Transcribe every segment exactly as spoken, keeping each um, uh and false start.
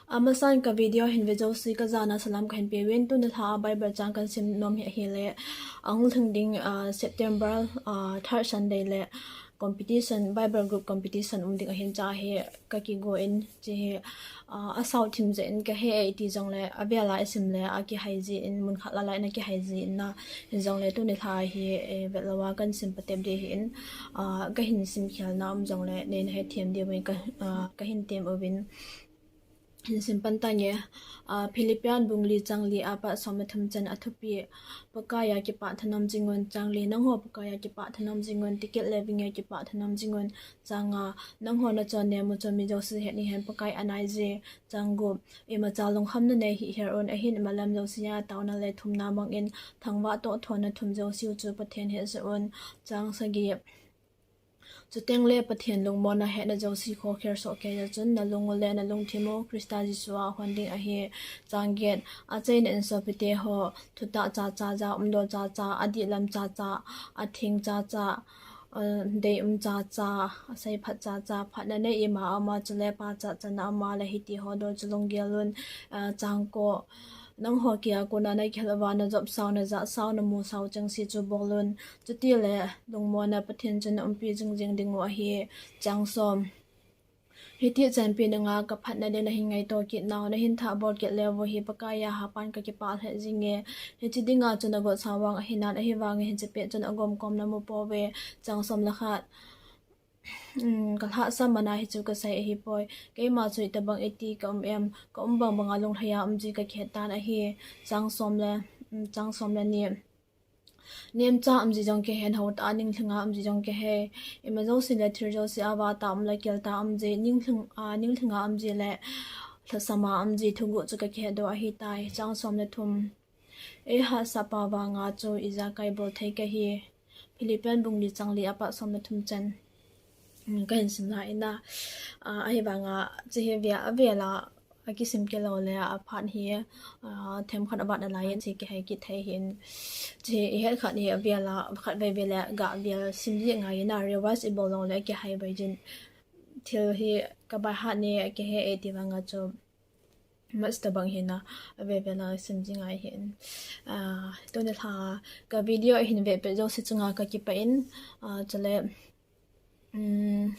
Amasan ka video hin ve jouse ka jana salam kahin peuvin, tuni lha a Bible chang kahin sim nom hi ahile, ahung lhing ding, ah, September, ah, third Sunday le competition, Bible group competition um ding ahin, chua hi ka kigo in, hiche hi, ah, asao thim jeh in kahe e iti jongle, avel a isim le akihai jin, mun khat lala in akihai jin na, hijongle tuni lha hi, eh, vet louva kahin sim patep ding ahin, ah, kahin sim khel na um jongle, neihin hethem diuvin ka, ah, kahin tem uvin. Hin sim pan tange, ah, Philippian bung li chang li a pat som le thum chan a thupi, Pakaiya kipah thanom jingun, chang li, nangho Pakaiya kipah thanom jingun, ticket le vinge kipah thanom jingun, chang nga, nangho nachon nemu chun mi jouse hetni hen Pakai anai je, chang gup, imacha lungkham nanei hih her un, ahin imalam jouse a taona le thumna mang in, thangvah toh thona thum jouse u chu Pathen hetjeh un, chang sagi, chuteng le Pathen lungmonna hetna jouse khokhel soh kei jeh chun, nalung u le nalungthim u Christa Jesu a hon ding ahi, chang get, achaina in sopite ho, thutah chacha, ja umdol chacha, adihlam chacha, atheng chacha, ah, deium chacha, aseiphat chacha, phatna nei ima ama, chule pachat channa ama le hiti ho dol chu lunggel un, ah, chang ko, nangho kia kona nakihel uva najop sao, najah sao, namu sao chengse chu bol un. Chutile lungmonna Pathen chun naumpi jingjing ding u ahi, chang som. Hiti chanpi nunga kaphatna le nahin ngaito kit nau, nahin thah bol kit leu hi Pakaiya hapan kakipah lheh jinge. Hiche dinga chu nagot sao vang ahinan, ahivangin hiche pet chun agomkom namu pouve, chang som le khat. Um, kalhahsam mana hichu kasei ahipoi. Keima chu itobang iti kaum em, kaum bang banga lunglhaiya um ji kakihet tan ahi, chang som le, um, chang som le ni. Nemcha um ji jong kahe, houta a ninglhinga um ji jong kahe. Ima jouse le thil jouse a vata um le kelta um ji, ninglhing, ah, ninglhinga um ji le lhasama um ji thuguh chu kakihet doh ahitai, chang som le thum. Eihahsapa vanga chu ijakai bol thei kahi. Philippian bung li chang li a pat som le thum chan. Um, kahin sim lai in a, ah, ahivanga, hiche hi avel, avel a, akisim kit lou le, aphat hi, ah, themkhat avat nalai in, hiche kihei kit thei ahin. Hiche hi ihet khat hi avel a, khatvei vei le, gah vel sim ji ngai in a, revise ibol lou le, kihei vei jin. Thil hi, kabai hat ni, kihe e ti vanga chu. Maths tobang hina, avel vel a sim ji ngai ahin. Ah, tuni lha, ka video hin ve peh jouse chunga kakipah in, ah, chule, um,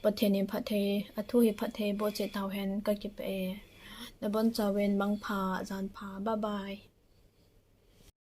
Pathen in phatthei, athu hi phatthei boh cheh tauhen kakipah e. Nabonchauvin mangpha, janpha, bye bye.